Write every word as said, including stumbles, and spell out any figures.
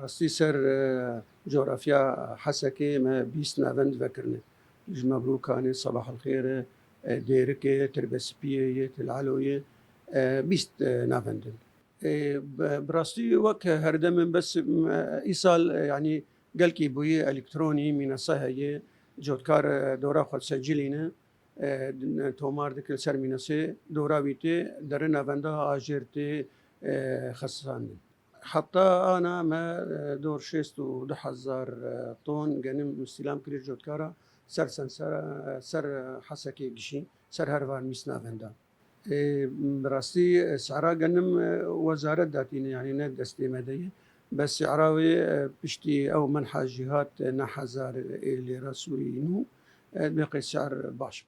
Rastî ser, e, coğrafya Hesekê me bîst navend vekirine. Ji Mebrûkanê, Sabah el Xêr e, e, Dêrikê, Tirbespiyê ye, Til Elo ye, e, bîst, e, navend in. E, bi, bi rastî wek her dem in, bes, m, îsal, e, yanî gelkî bûyî elektronî, mînase heye, cotkar, e, dora xwe secilîne, e, din, tomar dike li ser mînasê, dora wî tê, dere navenda ajêr tê, e, xesisandin. Heta ana me, e, dor şêst û du hezar, e, ton genim îstîlam kirî cotkara ser sen-, ser, e, ser, e, Hesekê gişî, ser her van bîst navenda. Ê, bi rastî, e, sehra genim, e, wezaret datîne, yanî ne destê me de ye. Bes sehra wê, e, piştî ew menha jî hat, e, neh hezar, e, lêra Sûrî nû, e, dibê qey sehr baş.